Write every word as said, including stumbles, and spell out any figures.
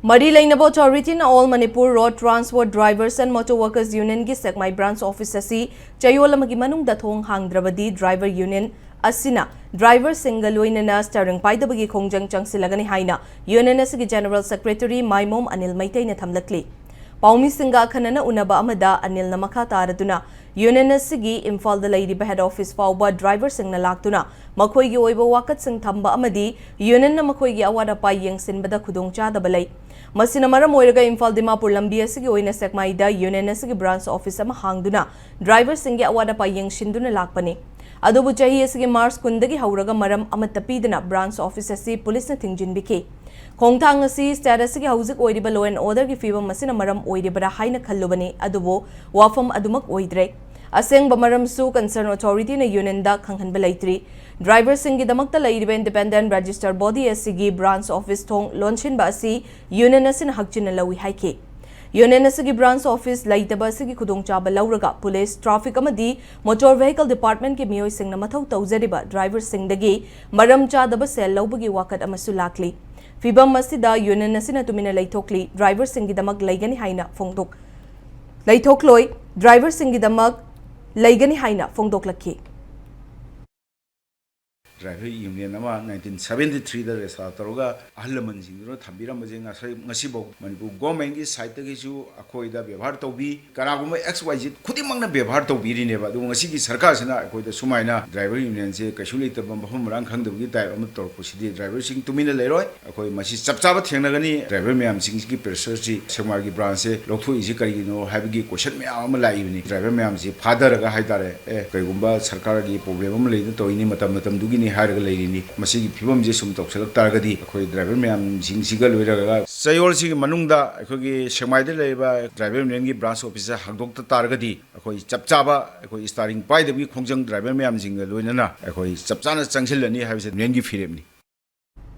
ꯃꯔꯤ ꯂꯩꯅꯕ ꯑꯣꯊꯣꯔꯤꯇꯤꯅ All Manipur Road Transport Drivers and Motor Workers Unionꯒꯤ ꯁꯦꯛꯃꯥꯏ ꯕ꯭ꯔꯥꯟꯆ ꯑꯣꯐꯤꯁ ꯑꯁꯤ ꯆꯌꯣꯜ ꯑꯃꯒꯤ ꯃꯅꯨꯡꯗ ꯊꯣꯡ ꯍꯥꯡꯗ꯭ꯔꯕꯗꯤ ꯗ꯭ꯔꯥꯏꯚꯔ ꯌꯨꯅꯤꯌꯟ ꯑꯁꯤꯅ ꯗ꯭ꯔꯥꯏꯚꯔꯁꯤꯡꯒ ꯂꯣꯏꯅꯅ ꯁ꯭ꯇꯤꯌꯔꯤꯡ ꯄꯥꯏꯗꯕꯒꯤ ꯈꯣꯡꯖꯪ ꯆꯪꯁꯤꯜꯂꯒꯅꯤ ꯍꯥꯏꯅ ꯌꯨꯅꯤꯌꯟ ꯑꯁꯤꯒꯤ ꯖꯦꯅꯔꯦꯜ ꯁꯦꯀ꯭ꯔꯦꯇꯔꯤ ꯃꯥꯏꯃꯣꯝ ꯑꯅꯤꯜ ꯃꯩꯇꯩꯅ ꯊꯝꯂꯛꯂꯤ꯫ ꯄꯥꯎꯃꯤꯁꯤꯡꯒ ꯑꯈꯟꯅꯅ ꯎꯅꯕ ꯑꯃꯗ ꯑꯅꯤꯜꯅ ꯃꯈꯥ ꯇꯥꯔꯗꯨꯅ ꯌꯨꯅꯤꯌꯟ ꯑꯁꯤꯒꯤ ꯏꯝꯐꯥꯜꯗ ꯂꯩꯔꯤꯕ ꯍꯦꯗ ꯑꯣꯐꯤꯁ ꯐꯥꯎꯕ ꯗ꯭ꯔꯥꯏꯚꯔꯁꯤꯡꯅ ꯂꯥꯛꯇꯨꯅ ꯃꯈꯣꯏꯒꯤ ꯑꯣꯏꯕ ꯋꯥꯀꯠꯁꯤꯡ ꯊꯝꯕ ꯑꯃꯗꯤ ꯌꯨꯅꯤꯌꯟꯅ ꯃꯈꯣꯏꯒꯤ ꯑꯋꯥꯠ ꯑꯄꯥ ꯌꯦꯡꯁꯤꯟꯕꯗ ꯈꯨꯗꯣꯡꯆꯥꯗꯕ ꯂꯩ꯫ ꯃꯁꯤꯅ ꯃꯔꯝ ꯑꯣꯏꯔꯒ ꯏꯝꯐꯥꯜ ꯗꯤꯃꯥꯄꯨꯔ ꯂꯝꯕꯤ ꯑꯁꯤꯒꯤ ꯑꯣꯏꯅ ꯁꯦꯛꯃꯥꯏꯗ ꯌꯨꯅꯤꯌꯟ ꯑꯁꯤꯒꯤ ꯕ꯭ꯔꯥꯟꯆ ꯑꯣꯐꯤꯁ ꯑꯃ ꯍꯥꯡꯗꯨꯅ ꯗ꯭ꯔꯥꯏꯚꯔꯁꯤꯡꯒꯤ ꯑꯋꯥꯠ ꯑꯄꯥ ꯌꯦꯡꯁꯤꯟꯗꯨꯅ ꯂꯥꯛꯄꯅꯤ꯫ ꯑꯗꯨꯕꯨ ꯆꯍꯤ ꯑꯁꯤꯒꯤ ꯃꯥꯔꯆ ꯀꯨꯟꯗꯒꯤ ꯍꯧꯔꯒ ꯃꯔꯝ ꯑꯃꯠꯇ ꯄꯤꯗꯅ ꯕ꯭ꯔꯥꯟꯆ ꯑꯣꯐꯤꯁ ꯑꯁꯤ ꯄꯨꯂꯤꯁꯅ ꯊꯤꯡꯖꯤꯟꯕꯤꯈꯤ꯫ ꯈꯣꯡꯊꯥꯡ ꯑꯁꯤ ꯁ꯭ꯇꯦꯠ ꯑꯁꯤꯒꯤ ꯍꯧꯖꯤꯛ ꯑꯣꯏꯔꯤꯕ law and orderꯒꯤ ꯐꯤꯕꯝ ꯑꯁꯤꯅ ꯃꯔꯝ ꯑꯣꯏꯔꯤꯕꯔꯥ ꯍꯥꯏꯅ ꯈꯜꯂꯨꯕꯅꯤ, ꯑꯗꯨꯕꯨ ꯋꯥꯐꯝ ꯑꯗꯨꯃꯛ ꯑꯣꯏꯗ꯭ꯔꯦ꯫ ꯑꯁꯦꯡꯕ ꯃꯔꯝꯁꯨ ꯀꯟꯁꯔꯟ ꯑꯣꯊꯣꯔꯤꯇꯤꯅ ꯌꯨꯅꯤꯌꯟꯗ ꯈꯪꯍꯟꯕ ꯂꯩꯇ꯭ꯔꯤ꯫ ꯗ꯭ꯔꯥꯏꯚꯔꯁꯤꯡꯒꯤꯗꯃꯛꯇ ꯂꯩꯔꯤꯕ ꯏꯟꯗꯤꯄꯦꯟꯗꯦꯟꯠ ꯔꯦꯖꯤꯁꯇꯔ ꯕꯣꯗꯤ ꯑꯁꯤꯒꯤ ꯕ꯭ꯔꯥꯟꯆ ꯑꯣꯐꯤꯁ ꯊꯣꯡ ꯂꯣꯟꯁꯤꯟꯕ ꯑꯁꯤ ꯌꯨꯅꯤꯌꯟ ꯑꯁꯤꯅ ꯍꯛꯆꯤꯟꯅ ꯂꯧꯏ ꯍꯥꯏꯈꯤ꯫ ꯌꯨꯅꯤꯌꯟ ꯑꯁꯤꯒꯤ ꯕ꯭ꯔꯥꯟꯆ ꯑꯣꯐꯤꯁ ꯂꯩꯇꯕ ꯑꯁꯤꯒꯤ ꯈꯨꯗꯣꯡꯆꯥꯕ ꯂꯧꯔꯒ ꯄꯨꯂꯤꯁ, ꯇ꯭ꯔꯥꯐꯤꯛ ꯑꯃꯗꯤ ꯃꯣꯇꯣꯔ ꯚꯦꯍꯤꯀꯜ ꯗꯤꯄꯥꯔꯠꯃꯦꯟꯠꯀꯤ ꯃꯤꯑꯣꯏꯁꯤꯡꯅ ꯃꯊꯧ ꯇꯧꯖꯔꯤꯕ ꯗ꯭ꯔꯥꯏꯚꯔꯁꯤꯡꯗꯒꯤ ꯃꯔꯝ ꯆꯥꯗꯕ ꯁꯦꯜ ꯂꯧꯕꯒꯤ ꯋꯥꯀꯠ ꯑꯃꯁꯨ ꯂꯥꯛꯂꯤ꯫ ꯐꯤꯕꯝ ꯑꯁꯤꯗ ꯌꯨꯅꯤꯌꯟ ꯑꯁꯤꯅ ꯇꯨꯃꯤꯟꯅ ꯂꯩꯊꯣꯛꯂꯤ꯫ ꯗ꯭ꯔꯥꯏꯚꯔꯁꯤꯡꯒꯤꯗꯃꯛ ꯂꯩꯒꯅꯤ ꯍꯥꯏꯅ ꯐꯣꯡꯗꯣꯛ-, ꯂꯩꯊꯣꯛꯂꯣꯏ꯫ ꯗ꯭ꯔꯥꯏꯚꯔꯁꯤꯡꯒꯤꯗꯃꯛ ꯂꯩꯒꯅꯤ ꯍꯥꯏꯅ ꯐꯣꯡꯗꯣꯛꯂꯛꯈꯤ꯫ ꯗ꯭ꯔꯥꯏꯚꯔ ꯌꯨꯅꯤꯌꯟ ꯑꯃ ꯅꯥꯏꯟꯇꯤꯟ ꯁꯕꯦꯟꯇꯤ ꯊ꯭ꯔꯤꯗ ꯔꯦꯖꯤꯁꯇꯥꯔ ꯇꯧꯔꯒ ꯑꯍꯜ ꯂꯃꯟꯁꯤꯡꯗꯨꯅ ꯊꯝꯕꯤꯔꯝꯕꯁꯦ ꯉꯁꯥꯏ, ꯉꯁꯤꯐꯥꯎ ꯃꯅꯤꯄꯨꯔ ꯒꯣꯔꯃꯦꯟꯒꯤ ꯁꯥꯏꯠꯇꯒꯤꯁꯨ ꯑꯩꯈꯣꯏꯗ ꯕꯦꯕꯥꯔ ꯇꯧꯕꯤ, ꯀꯅꯥꯒꯨꯝꯕ ꯑꯦꯛꯁ ꯋꯥꯏ ꯖꯦꯠ ꯈꯨꯗꯤꯡꯃꯛꯅ ꯕꯦꯕꯥꯔ ꯇꯧꯕꯤꯔꯤꯅꯦꯕ꯫ ꯑꯗꯨꯕꯨ ꯉꯁꯤꯒꯤ ꯁꯔꯀꯥꯔꯁꯤꯅ ꯑꯩꯈꯣꯏꯗ ꯁꯨꯃꯥꯏꯅ ꯗ꯭ꯔꯥꯏꯚꯔ ꯌꯨꯅꯤꯌꯟꯁꯦ ꯀꯩꯁꯨ ꯂꯩꯇꯕ, ꯃꯐꯝ ꯃꯔꯥꯡ ꯈꯪꯗꯕꯒꯤ ꯇꯥꯏꯞ ꯑꯃ ꯇꯧꯔꯛꯄꯁꯤꯗꯤ ꯗ꯭ꯔꯥꯏꯚꯔꯁꯤꯡ ꯇꯨꯃꯤꯟꯅ ꯂꯩꯔꯣꯏ꯫ ꯑꯩꯈꯣꯏ ꯃꯁꯤ ꯆꯞ ꯆꯥꯕ ꯊꯦꯡꯅꯒꯅꯤ꯫ ꯗ꯭ꯔꯥꯏꯚꯔ ꯃꯌꯥꯝꯁꯤꯡꯁꯤꯒꯤ ꯄ꯭ꯔꯦꯁꯔꯁꯤ ꯁꯦꯛꯃꯥꯏꯒꯤ ꯕ꯭ꯔꯥꯟꯁꯁꯦ ꯂꯧꯊꯣꯛꯏꯁꯤ ꯀꯔꯤꯒꯤꯅꯣ ꯍꯥꯏꯕꯒꯤ ꯀꯣꯏꯁꯟ ꯃꯌꯥꯝ ꯑꯃ ꯂꯥꯛꯏꯕꯅꯤ꯫ ꯗ꯭ꯔꯥꯏꯚꯔ ꯃꯌꯥꯝꯁꯤ ꯐꯥꯊꯔꯒ ꯍꯥꯏꯇꯥꯔꯦ, ꯑꯦ, ꯀꯩꯒꯨꯝꯕ ꯁꯔꯀꯥꯔꯒꯤ ꯄ꯭ꯔꯣꯕ꯭ꯂꯦꯝ ꯑꯃ ꯂꯩꯗꯅ ꯇꯧꯔꯤꯅꯤ, ꯃꯇꯝ ꯃꯇꯝꯗꯨꯒꯤꯅꯤ ꯍꯥꯏꯔꯒ ꯂꯩꯔꯤꯅꯤ꯫ ꯃꯁꯤꯒꯤ ꯐꯤꯕꯝꯁꯦ ꯁꯨꯝ ꯇꯧꯁꯜꯂꯛ ꯇꯥꯔꯒꯗꯤ ꯑꯩꯈꯣꯏ ꯗ꯭ꯔꯥꯏꯚꯔ ꯃꯌꯥꯝꯁꯤꯡꯁꯤꯒ ꯂꯣꯏꯅꯔꯒ ꯆꯌꯣꯜꯁꯤꯒꯤ ꯃꯅꯨꯡꯗ ꯑꯩꯈꯣꯏꯒꯤ ꯁꯦꯛꯃꯥꯏꯗ ꯂꯩꯔꯤꯕ ꯗ꯭ꯔꯥꯏꯚꯔ ꯌꯨꯅꯤꯌꯟꯒꯤ ꯕ꯭ꯔꯥꯟꯁ ꯑꯣꯐꯤꯁꯁꯦ ꯍꯥꯡꯗꯣꯛꯇ ꯇꯥꯔꯒꯗꯤ ꯑꯩꯈꯣꯏ ꯆꯞ ꯆꯥꯕ ꯑꯩꯈꯣꯏ ꯁ꯭ꯇꯤꯌꯔꯤꯡ ꯄꯥꯏꯗꯕꯒꯤ ꯈꯣꯡꯖꯪ ꯗ꯭ꯔꯥꯏꯚꯔ ꯃꯌꯥꯝꯁꯤꯡꯒ ꯂꯣꯏꯅꯅ ꯑꯩꯈꯣꯏ ꯆꯞ ꯆꯥꯅ ꯆꯪꯁꯤꯜꯂꯅꯤ ꯍꯥꯏꯕꯁꯦ ꯌꯨꯅꯤꯌꯟꯒꯤ ꯐꯤꯔꯦꯞꯅꯤ꯫